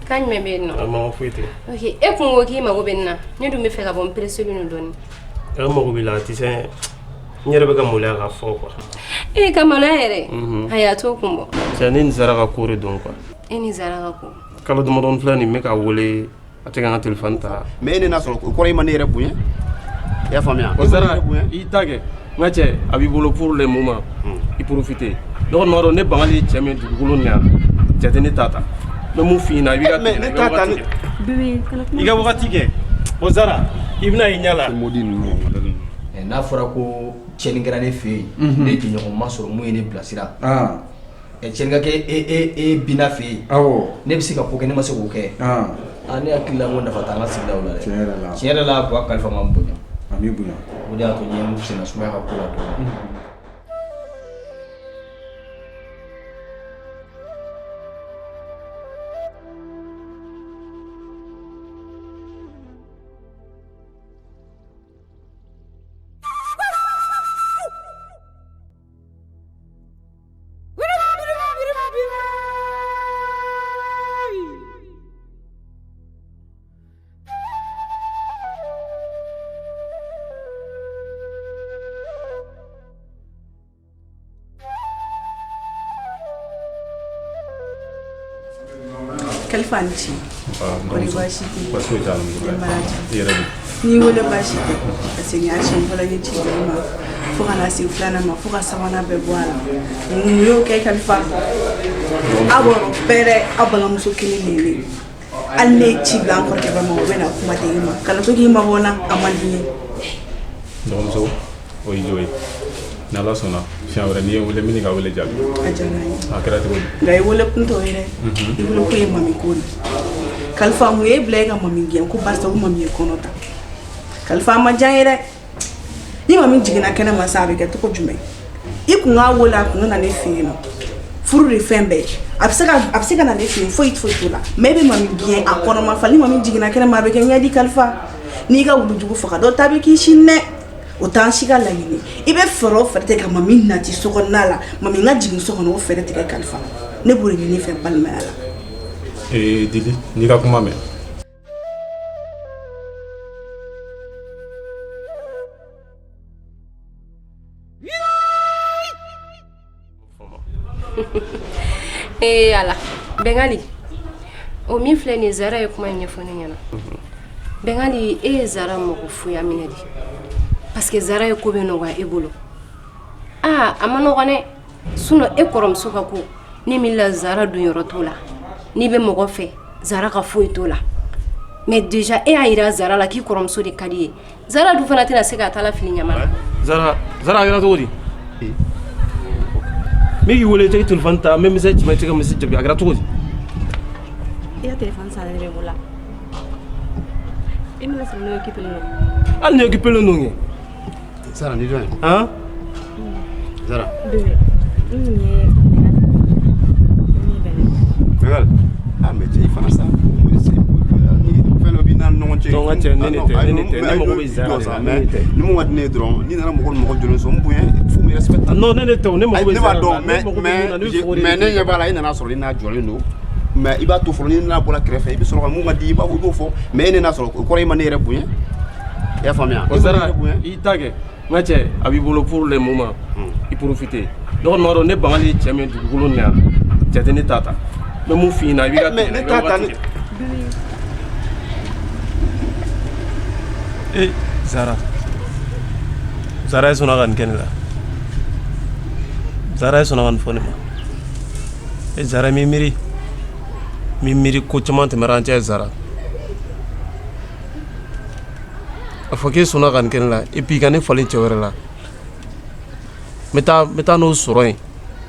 Kan jumɛn bɛ yen nɔ? A ma foyi tɛ. Ok, e kun ko k'i mago bɛ n na, ne dun bɛ fɛ ka bɔ, n pressé don dɔɔni. E mago b'i la, tu sais, n yɛrɛ bɛ ka maloya k'a fɔ quoi. E ka maloya yɛrɛ? Ayi, a t'o kun bɔ. Cɛ, ne ni Zara ka ko de don quoi. E ni Zara ka ko? Kalo damadɔni filɛ nin, n bɛ k'a wele, a tɛ ka n ka téléphone ta. Mais e ne n'a sɔrɔ, o kɔrɔ i ma ne yɛrɛ bonya, i y'a faamuya? O Zara, i ta kɛ n ka cɛ, a b'i bolo pour le moment, i profiter. Ne kɔni b'a dɔn, ne bangali ye cɛ min ye dugukolo nin yan, cɛ tɛ ne ta ta. N bɛ mun f'i ɲɛna, i b'i ka Mais ne ta ta ne i ka wagati kɛ. O Zara, i bɛna i ɲɛ la. Modi ninnu. N'a fɔra ko tiɲɛni kɛra ne fɛ yen, ne jɛɲɔgɔn ma sɔrɔ mun ye ne bilasira. Tiɲɛni ka kɛ e binna fɛ yen, ne bɛ se ka ko kɛ, ne ma se k'o kɛ. Aa, ne hakili la ko nafa t'an ka sigidaw la dɛ. Tiɲɛ yɛrɛ la. Tiɲɛ yɛrɛ la, Buwa Kalifa ma n bonya. A m'i bonya. O de y'a to n ye n senna sumaya ka ko la dɔɔnin. Kalifa, ni ce. Kɔri baasi tɛ yen? Baasi foyi t'a la. Denbaya dun? I yɛrɛ dun? N'i wele baasi tɛ, parce que nin y'a siɲɛ fɔlɔ ye ci bila i ma, fo ka na se filanan ma, fo ka sabanan bɛɛ bɔ a la. Mun y'o kɛ, Kalifa? Aw b'a dɔn bɛɛ dɛ, aw balimamuso kelen de ye ne ye. Hali ne ye ci bila an kɔrɔkɛ ba ma, o bɛ na kuma tɛ i ma. Kana to k'i mabɔ n na, a man di n ye. Dɔgɔmuso, o y'i jo ye. N'Ala sɔnna, siɲɛ wɛrɛ n'i ye n wele, n bɛ n'i ka wele jaabi. A diyara n ye. A kɛra cogo di? Nka i wele kun t'o ye dɛ. I wele kun ye Mami ko de. Kalifa, mun y'e bila e ka Mami gɛn ko barisa ko Mami ye kɔnɔ ta? Kalifa, a ma diya n ye dɛ. Ni Mami jiginna kɛnɛ ma sa, a bɛ kɛ cogo jumɛn? I kun k'a wele, a kun ka na ne fɛ yen nɔ. Furu de fɛn bɛɛ ye. A bɛ se ka na ne fɛ yen, foyi foyi t'o la. Mais e bɛ Mami gɛn a kɔnɔma fa, ni Mami jiginna kɛnɛ ma, a bɛ kɛ ɲɛdi. Kalifa, n'i ka wulujugu faga, dɔ ta bɛ k'i sini dɛ. O t'an si ka laɲini. I bɛ fɛɛrɛ o fɛɛrɛ tigɛ ka Mami nati so kɔnɔna la, Mami ka jigin so kɔnɔ, o fɛɛrɛ tigɛ. Kalifa, ne b'o de ɲini i fɛ balimaya la. Ee Dili, n'i ka kuma mɛn. Ee Ala, Bɛngali, o min filɛ nin ye, Zara ye kuma in ɲɛfɔ ne ɲɛna. Bɛngali, e ye Zara mɔgɔ foya minɛ de, parce que Zara ye ko bɛ nɔgɔya e bolo. Aa, a ma nɔgɔn dɛ. Sinon e kɔrɔmuso ka ko ne min la, Zara dun yɔrɔ t'o la. N'i bɛ mɔgɔ fɛ, Zara ka foyi t'o la. Mais déjà e y'a yira Zara la k'i kɔrɔmuso de ka di ye. Zara dun fana tɛna se k'a ta lafili ɲama na. Zara, Zara, a kɛra cogo di? N bɛ k'i wele, i tɛ téléphone ta, n bɛ message ci ma, i tɛ ka message jaabi, a kɛra cogo di? I ka téléphone salen de b'o la. I mana sɔrɔ ne occupé don. Hali ni occupé don kɛ. Zara, ni jɔn ye? Han? Zara. Bébé, n kun ye Bengal. Ah mais cɛ, i fana sa. Ni fɛn dɔ b'i n'a ni ɲɔgɔn cɛ. Non, n ka cɛ, ne de tɛ, ne de tɛ, ne mago bɛ Zara de la, ne de tɛ. Ni mun ka di ne ye dɔrɔn, n'i nana mɔgɔ ni mɔgɔ jɔlen sɔrɔ, n bonya, faut me respecter. Non, ne de tɛ o, ne mago bɛ Ne b'a Zara la, dɔn, ne mais mago bɛ mun na, ne bɛ fɛ o de mais ne kɛ. ɲɛ b'a la, e nana sɔrɔ i n'a jɔlen don. Mais i b'a to fɔlɔ, n'i n'a bɔra kɛrɛfɛ, i bɛ sɔrɔ ka mun ka di i b'a i b'o fɔ. Mais e ne n'a sɔrɔ, o kɔrɔ i ma ne yɛrɛ bonya. I y'a faamuya? O E ma ne Zara, yɛrɛ bonya. i ta kɛ n ka cɛ, a b'i bolo pour le moment, i profiter. Ne kɔni b'a dɔn, ne bangali ye cɛ min ye dugukolo nin yan, cɛ tɛ ne ta ta. N bɛ mun f'i ɲɛna, i b'i ka Mais ne i ka ta ta wagati ne kɛ. Ee Zara, Zara, e sɔnna ka nin kɛ ne la. Zara, e sɔnna ka nin fɔ ne ma. E Zara, m'i miiri, m'i miiri ko caman tɛmɛra an cɛ. Zara, a fɔ k'e sɔnna ka nin kɛ ne la, et puis ka ne falen cɛ wɛrɛ la. N bɛ taa n'o sɔrɔ yen,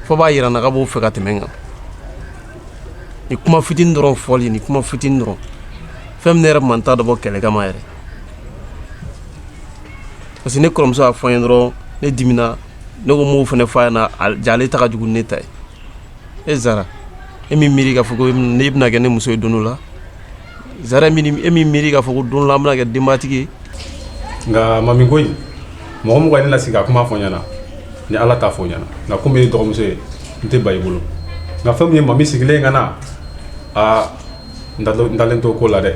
fo b'a yira n na k'a b'o fɛ ka tɛmɛ n kan. Ni kuma fitinin dɔrɔn fɔli, ni kuma fitinin dɔrɔn, fɛn min ne yɛrɛ man t'a dabɔ kɛlɛ kama yɛrɛ, parce que ne kɔrɔmuso y'a fɔ n ye dɔrɔn, ne dimina, ne ko n b'o fana f'a ɲɛna, ja ale ta ka jugu ni ne ta ye. E Zara, e min miiri k'a fɔ ko ne bɛna kɛ ne muso ye don dɔ la. Zara, e min miiri k'a fɔ ko don dɔ la an bɛna kɛ denbatigi ye. Nka Mami ko in, mɔgɔ mɔgɔ ye ne lasigi ka kuma fɔ n ɲɛna, ni Ala t'a fɔ n ɲɛna, nka komi e ye dɔgɔmuso ye, n tɛ ba i bolo. Nka fɛn min ye Mami sigilen ka na, aa. N dalen t'o ko la dɛ,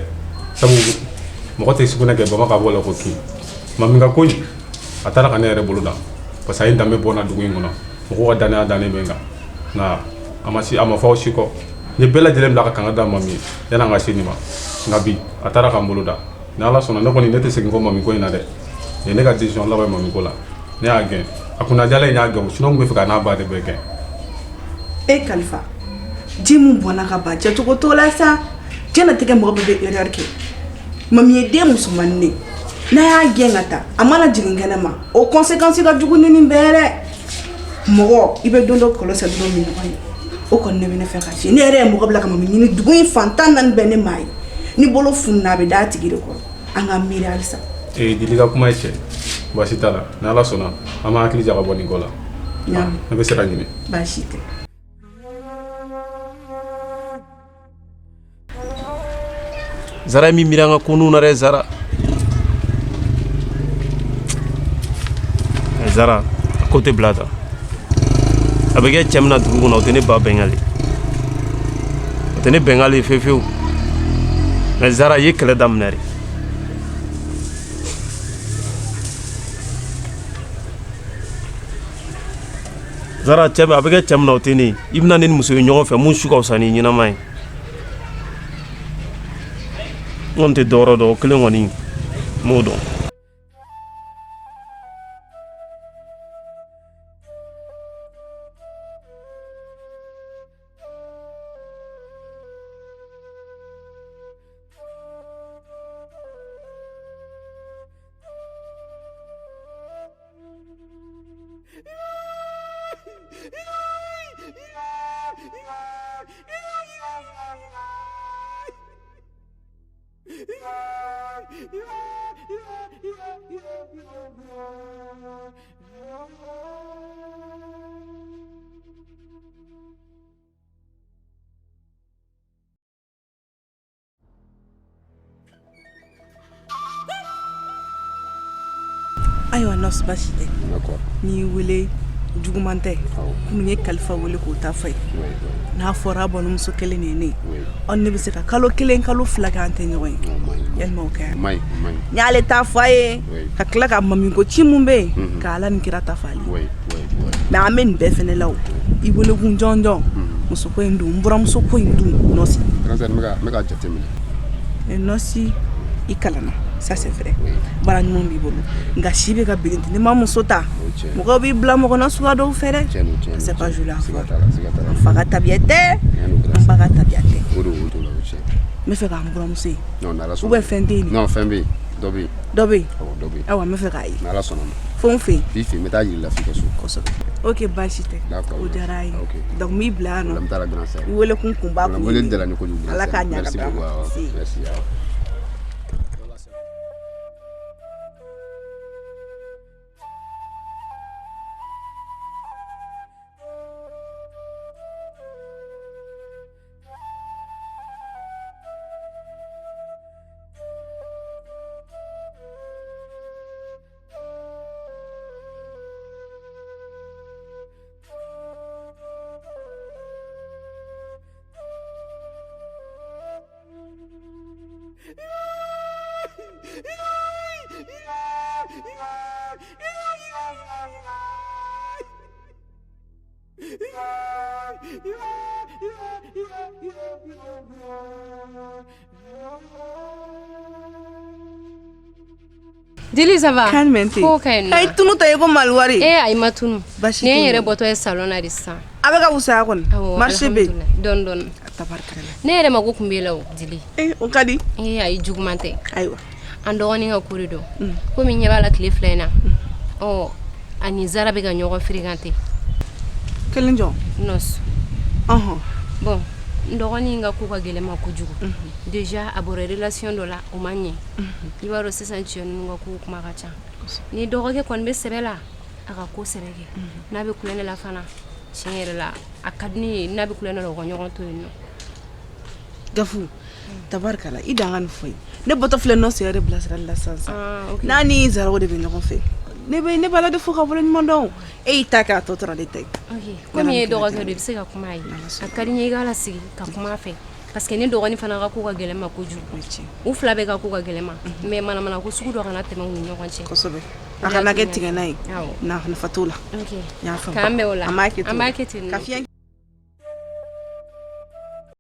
sabu mɔgɔ tɛ sugunɛ kɛ bama ka bɔ la ko kin. Mami ka ko in, a taara ka ne yɛrɛ bolo da, parce que a ye n danbe bɔ n na dugu in kɔnɔ. Mɔgɔw ka danaya dannen bɛ n kan, nka a ma si, a ma fɔ aw si kɔ. N ye bɛɛ lajɛlen bila ka kanga da Mami ye yanni an ka se nin ma, nka bi a taara ka n bolo da. Ni Ala sɔnna, ne kɔni ne tɛ segin kɔ Mami ko in na dɛ. Nin ye ne ka décision laban ye Mami ko la. Ne y'a gɛn, a kunnadiyalen n y'a gɛn, sinon n tun bɛ fɛ ka n'a ba de bɛɛ gɛn. E Kalifa, ji mun bɔnna ka ban, cɛcogo t'o la sa. Diɲɛnatigɛ mɔgɔ bɛɛ bɛ erreur kɛ. Mami ye den musomannin de ye, n'a y'a gɛn ka taa, a mana jigin kɛnɛ ma, o conséquence ka jugu ni nin bɛɛ ye dɛ. Mɔgɔ i bɛ don dɔ kɔlɔn sen don min ɲɔgɔn ye, o kɔni ne bɛ ne fɛ ka ci. Ne yɛrɛ ye mɔgɔ bila ka Mami ɲini dugu in fan 14 bɛɛ, ne m'a ye. Ni bolo fununa, a bɛ d'a tigi de kɔrɔ. An ka miiri halisa. Ee Jeli ka kuma ye tiɲɛ, baasi t'a la. Ni Ala sɔnna, an b'an hakili jagabɔ nin ko la. Ne bɛ sira ɲini. Baasi tɛ. Zara ye min miiri an ka ko na dɛ. Zara, Zara, a ko tɛ bila tan. A bɛ kɛ cɛ min na dugu kɔnɔ, o tɛ ne ba Bɛngali, o tɛ ne Bɛngali fewu fewu. Mais Zara, i ye kɛlɛ daminɛ de. Zara, cɛ a bɛ kɛ cɛ min na, o tɛ ne ye. I bɛna ne ni muso ye ɲɔgɔn fɛ mun su ka fisa ni ɲɛnama ye. N kɔni tɛ dɔwɛrɛ dɔn, o kelen kɔni n m'o dɔn. Ayiwa Nɔsi, baasi tɛ. N'i y'i wele, juguman tɛ. Komi n ye Kalifa wele k'o ta fɔ ye, n'a fɔra a bɔnmuso kelen de ye ne ye. Ɔ ne bɛ se ka kalo 1, kalo 2 kɛ an tɛ ɲɔgɔn ye, yalima o kɛ? N y'ale ta fɔ a ye, ka tila ka mamiko ci mun bɛ yen, ka Ala ni kira ta fɔ ale ye. Mais an bɛ nin bɛɛ fana la, o i welekun jɔnjɔn, musoko in dun, n buramuso ko in dun, Nɔsi. N bɛ ka jateminɛ. Nɔsi, i kalanna, ça c'est vrai, baara ɲuman b'i bolo, nka si bɛ ka birinti. N'i ma muso ta, mɔgɔw b'i bila mɔgɔ na suguya dɔw fɛ dɛ. C'est pas joli à voir. An fa ka tabiya tɛ, an ba ka tabiya tɛ. N bɛ fɛ k'an buramuso ye, ou bien fɛn tɛ yen? Non, fɛn bɛ yen, dɔ bɛ yen. Dɔ bɛ yen? Awɔ, dɔ bɛ yen. Ayiwa, n bɛ fɛ k'a ye. N'Ala sɔnna ma. Fo n fɛ yen. F'i fɛ yen, n bɛ taa yir'i la f'i ka so. Kosɛbɛ. Ok, baasi tɛ. D'accord. O diyara n ye. Ok. Donc n b'i bila yan nɔ. N taara grand sœur. I wele kun kunba kun ye. Wele diyara n ye kojugu. Ala k'a ɲɛ ka Merci d'an ma. beaucoup, awɔ. Si. Merci, awɔ. Dili, ça va? Kan jumɛn tɛ yen? Ko ka ɲi nɔ. Ayi, tunu ta ye ko maliwari. Eh, ayi ma tunu. Baasi Ni tɛ ye n yen. yɛrɛ bɔtɔ ye salon na de sisan. A bɛ ka wusaya kɔni. Awɔ, Marché bɛ yen. alhamdulillah. Dɔɔni dɔɔni. Tabarikala. Ne yɛrɛ mako kun b'e la o, Dili. Eh, o ka di. Eh, ayi juguman tɛ. Ayiwa. An dɔgɔnin ka ko de don. Komi ɲɛ b'a la tile 2 in na. Ɔ, a ni Zara bɛ ka ɲɔgɔn fréquenter. Kelen jɔn? Nɔsi. Ɔhɔn. Bon, n dɔgɔnin ka ko ka gɛlɛn ma kojugu. Déjà a bɔra relation dɔ la, o ma ɲɛ. I b'a dɔn sisan cɛ ninnu ka kow kuma ka ca. Ni dɔgɔkɛ kɔni bɛ sɛbɛ la, a ka ko sɛbɛ kɛ. N'a bɛ kulonkɛ la fana, tiɲɛ yɛrɛ la, a ka di ne ye n'a bɛ kulonkɛ la, u ka ɲɔgɔn to yen nɔ. Gafu, tabarikala, i dan ka nin fɔ ye. Ne bɔtɔ filɛ Nɔsi yɛrɛ bilasirali la sisan sisan. Ah, ok. N'a ni Zaraw de bɛ ɲɔgɔn fɛ. Ne bɛ Ala de fo ka waleɲuman dɔn. E y'i ta kɛ, a tɔ tora ne ta ye. Ok, komi e ye dɔgɔkɛ don, i bɛ se ka kuma a ye. A ka di n ye i k'a lasigi ka kuma a fɛ. Parce que ne dɔgɔnin fana ka ko ka gɛlɛn ma kojugu. U fila bɛɛ ka ko ka gɛlɛn ma, mais manamana ko sugu dɔ kana tɛmɛ u ni ɲɔgɔn cɛ. Kosɛbɛ, a kana kɛ tigɛnna ye. Awɔ. Nafa t'o la. Ok. N y'a faamu. K'an bɛn o la. An b'a kɛ ten. An b'a kɛ ten. Ka fiɲɛ.